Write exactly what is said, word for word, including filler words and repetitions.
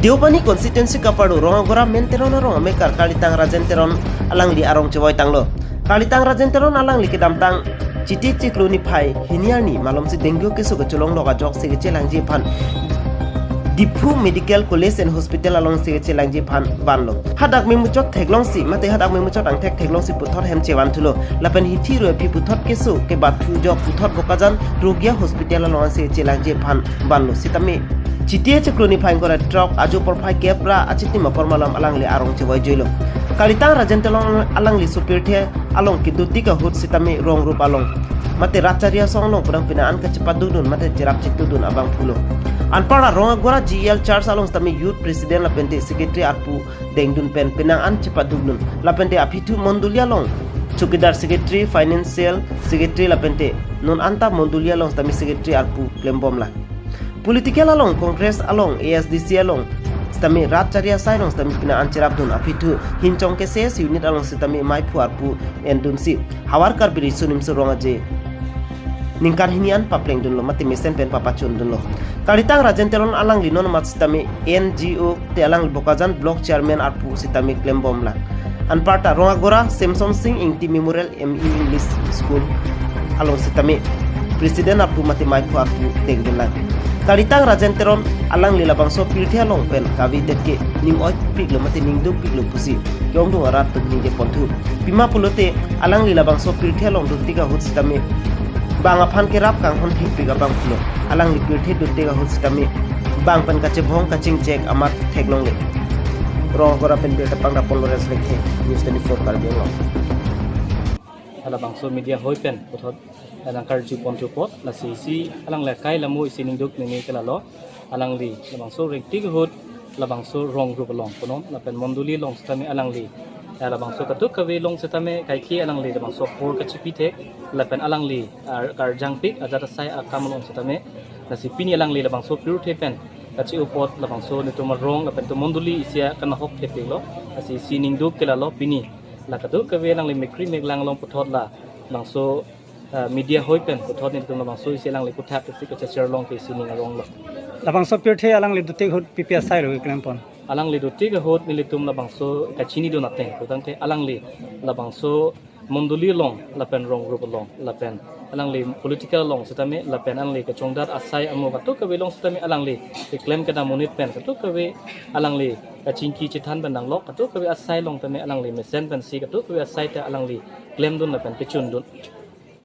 Deopani constituency kaparlo Rongagora Menteron arong amekar Kalitang Rajen Teron alangli arong chevoi tanglo. Kalitang Rajen Teron alangli kedamtang Chiti chiklo niphai hini arni malomsi dengue keso kecholonglok ajok si kechelangji aphan Diphu Medical College and Hospital alongsi kechelangji aphan vanlo. Hadak memuchot theklongsi mate hadak memuchot angthek theklongsi puthot hem chevan thulo. Lapen hithi ru aphi puthot keso kebat thu jok puthot Bokajan Rugya Hospital alongsi kechelangji aphan vanlo. Sitame Chiti chiklo niphai ingkoi ra throk ajo porphai kep ra achitim apor malom alangli arong chevoi juilo. Kalitang Rajen Teron alangli sopirthe along kedotik ahut sitame rong rup along mate rat chari asong along pudang penang an kachepadukdun mate cherap chetudun abang pulo. Anparta Rongagora G E L Church along sitame Youth President lapente Secretary arpu dengdun pen penang an chepadukdun lapente apithu mondoli along chowkidar, Secretary, Financial Secretary lapente non anta mondoli along sitame Secretary arpu klembomlang. Political along Congress along A S D C along sitame rat chari asai along sitame penang an cherapdun apithu Hinchong K C S unit along sitame maiphu arpu endunsi Havar Karbi Riso Nimso Rong Aje ningkan hini an paplengdunlo mate mesen pen papachundunlo. Kalitang Rajen Teron alangli non mat sitame N G O te alangli Bokajan Block Chairman arpu sitame klembomlang. Anparta Rongagora Semson Sing Ingti Memorial M E English School along sitame President arpu mate maiphu arpu dengdunlang. Kalitang Rajen Teron alangli labangso pirthe along pen kave det ke ning oipiklo mate ning dukpiklo pusi ke-ongdung arat atum ningje ponthu. Pima pulote alangli labangso pirthe along dotik ahut sitame bang aphan kerap kanghon thekpik abang pulo. Alangli pirthe dotik ahut sitame bang pen kachebhong kachingchek amat theklongle. Rongagora pen birta pangdapon Lawrence Lekthe, News twenty-four Karbi Anglong. Halabangso media hoi pen puthot nangkarju ponthu apot, lasi isi alangli akai lamo isi ningduk nini ke lalo, alangli labangso rengtik ahut labangso rong rup along punon lapen mondoli along sitame alangli, eh, labangso kadokave along sitame kaike alangli labangso apor kachipi thek lapen alangli ar-, karjangpik ajat asai akam along sitame, lasi pini alangli labangso pirthe pen kache-o apot labangso netum arong lapen netum mondoli isi kanahok thepiklo, lasi isi ningduk ke lalo pini la kadokave alangli mekri meklang along puthot labangso, eh, media hoi pen puthot netum labangso isi alangli puthak isi kachesher long ke isi ning aronglo. Labangso pirthe alangli dotik ahut P P asai lo klempon. Alangli dotik ahut nelitum labangso kachinidun ateng putangte alangli labangso mondoli along lapen rong rup along lapen alangli political along sitame lapen alangli kachongdat asai amo kadokave along sitame alangli keklem kedam monit pen kadokave alangli kachingki chethan pen nanglok, kadokave asai along tame alangli mesen pensi kadokave asai ta alangli klemdun lapen pechundun.